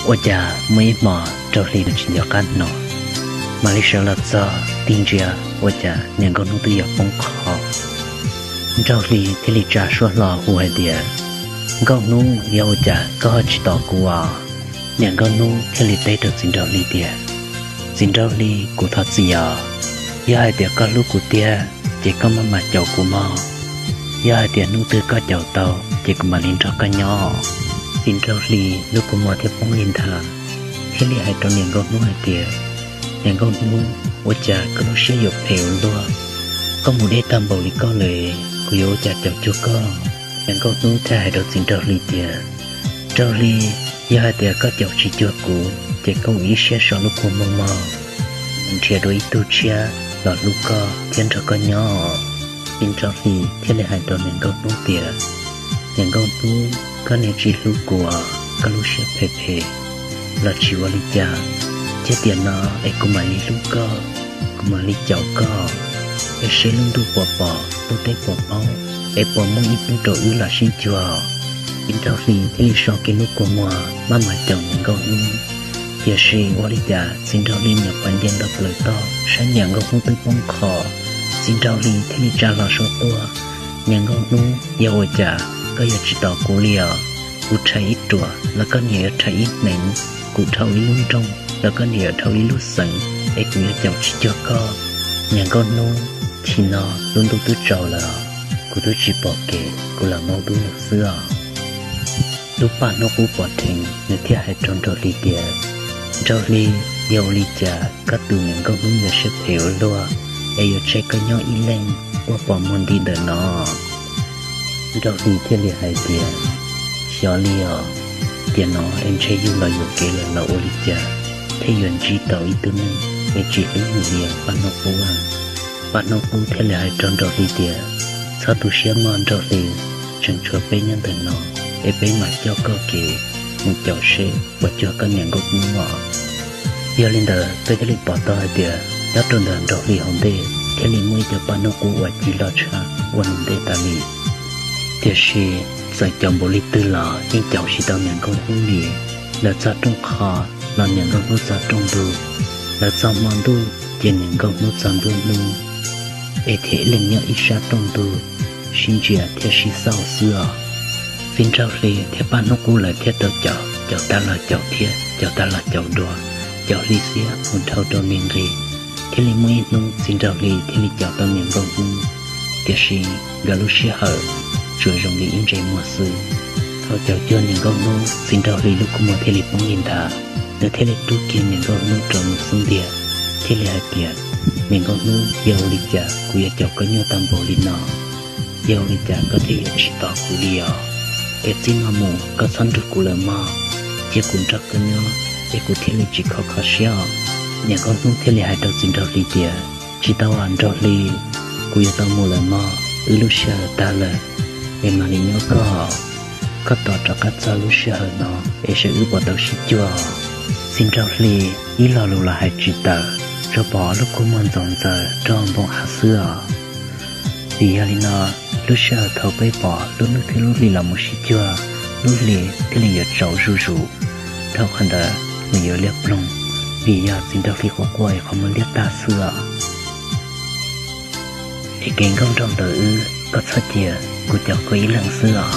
Ua cas muaj ib hmos Nraug Hli nws tsis nco qab hnov, mam li sawv los txog tig ntsia ua cas niam Nkauj Hnub twb yuav poob qho. Nraug Hli thiaj li tsa suab hlo hu hais tias, Nkauj Hnub, yog ua cas koj ho tsis tos kuv os? Niam Nkauj Hnub thiaj li teb rau txiv Nraug Hli tias, Txiv Nraug Hli, kuv thov txim os. Yog hais tias koj hlub kuv tiag ces koj maj mam caum kuv mog. Yog hais tias hnub twg koj caum tau ces kuv mam li nrog koj nyob. Txiv Nraug Hli lub kua muag thiaj poob li nthav, thiaj li hais rau niam Nkauj Hnub hais tias, Niam Nkauj Hnub, ua cas koj lub siab yuav phem ua luaj? Koj mus deb tag npaum li koj lawm, kuv yuav ua cas caum cuag koj? Niam Nkauj Hnub thiaj hais rau txiv Nraug Hli tias, Nraug Hli, yog hais tias koj caum tsis cuag kuv ces koj ua ib siab so lub kua muag mog, mus nrhiav dua ib tug tshiab los hlub koj thiab nrog koj nyob. Txiv Nraug Hli thiaj li hais rau niam Nkauj Hnub tias, Niam Nkauj Hnub, koj niam tsis hlub kuv, koj lub siab phem phem los tsis ua li cas. Cia tiam no es kuv mam li hlub koj, kuv mam li caum koj, es seb lub ntuj puas pom, lub teb puas poob, es puas muaj ib hnub rau wb los sib cuag. Txiv Nraug Hli thiaj li so kiag lub kua muag maj mam caum niam Nkauj Hnub. Tiam sis ua li cas txiv Nraug Hli nyuam qhuav nce nto plaws toj saib niam Nkauj Hnub twb poob qho, txiv Nraug Hli thiaj li tsa hlo suab quaj, Niam Nkauj Hnub, yog ua cas koj yuav tsis tos kuv li os? Kuv rhais ib ruam los koj niam yuav rhais ib hneev, kuv dhau ib lub nroog los koj niam yuav dhau ib lub xeev, es kuv yuav caum tsis cuag koj. Niam Nkauj Hnub, chim no lub ntuj twb tsaus lawm, kuv twb tsis pom kev, kuv lam maub dub lawm xwb os. Lub paj hnub qub pom dheev, nws thiaj hais rau Nraug Hli tias, Nraug Hli, yog ua li cas koj tus niam Nkauj Hnub yuav siab phem ua luaj, es yuav tseg koj nyob ib leeg quaj pom muag nti ntawm no? Nraug Hli thiaj li hais tias, Xyov li os, tiam no es ntshe yug los yuam kev lawm los ua li cas thiaj yuav ntsib tau ib tug neeg es tsis hlub yus li os paj hnub qub. Paj hnub qub thiaj li hais rau Nraug Hli tias, Txhob tu siab mog Nraug Hli, tseem tshuav peb nyob ntawm no, es peb mam coj koj kev mus caum seb puas cuag koj niam Nkauj Hnub os. Yog li ntawd peb thiaj li pom tau hais tias nyob rau ntawm Nraug Hli hauv ntej thiaj li muaj ib co paj hnub qub uas ci loj tshaj ua nws ntej tas li. Tiam sis txawm caum npaum li twg los yeej caum tsis tau niam Nkauj Hnub li. Lawv txog rooj qho los niam Nkauj Hnub txog rooj ntug, lawv txog hmo ntuj ces niam Nkauj Hnub txog nruab hnub, es thiaj ib leeg nyob ib sab rooj ntug, sib ntsia thiab sib xauj xwb os. Txiv Nraug Hli thiab paj hnub qub lawv thiaj tau caum, caum tag los caum thiab caum tag los caum dua, caum hli xiab mus dhau rau li nqi, thiaj li muaj ib hnub txiv Nraug Hli thiaj li caum tau niam Nkauj Hnub. Tiam sis nkawd lub sij hawm tsuas zoo li ib ntsej muag xwb. Thaum caum cuag niam Nkauj Hnub, txiv Nraug Hli lub kua muag thiaj li poob li nthav, nws thiaj li rub kiag niam Nkauj Hnub rau nws xub ntiag, thiaj li hais tias, Niam Nkauj Hnub, yog ua li cas kuv yuav caum koj nyuaj tau npaum li no? Yog ua li cas koj thiaj yuav tsis tos kuv li os? Es txij no mus koj txhob nrug kuv lawm mog, cia kuv nrog koj nyob es kuv thiaj li tsis kho kho siab os. Niam Nkauj Hnub thiaj li hais rau txiv Nraug Hli tias, Tsis tau os Nraug Hli, kuv yuav tau mus lawm mog, wb lub sij hawm tag lawm, es mam li nyob koj. Koj tos rov qab txog lub sij hawm no es seb wb puas tau sib cuag. Txiv Nraug Hli ib lo lus los hais tsis tawm, tsuas pom lub kua muag ntxoov ntxaws rau npoo av xwb os. Vim yog li no, lub sij hawm thaum peb pom lub hnub thiab lub hli los mus sib cuag, lub hli thiaj li yuav tsaus zuj zus, dhau qhov ntawd nws yuav liab ploog, vim yog txiv Nraug Hli quaj quaj es qhov muag liab tag xwb os. Es kev nkauj nraug ntawm wb, koj txhob cia, kuv caum koj ib leeg xwb os.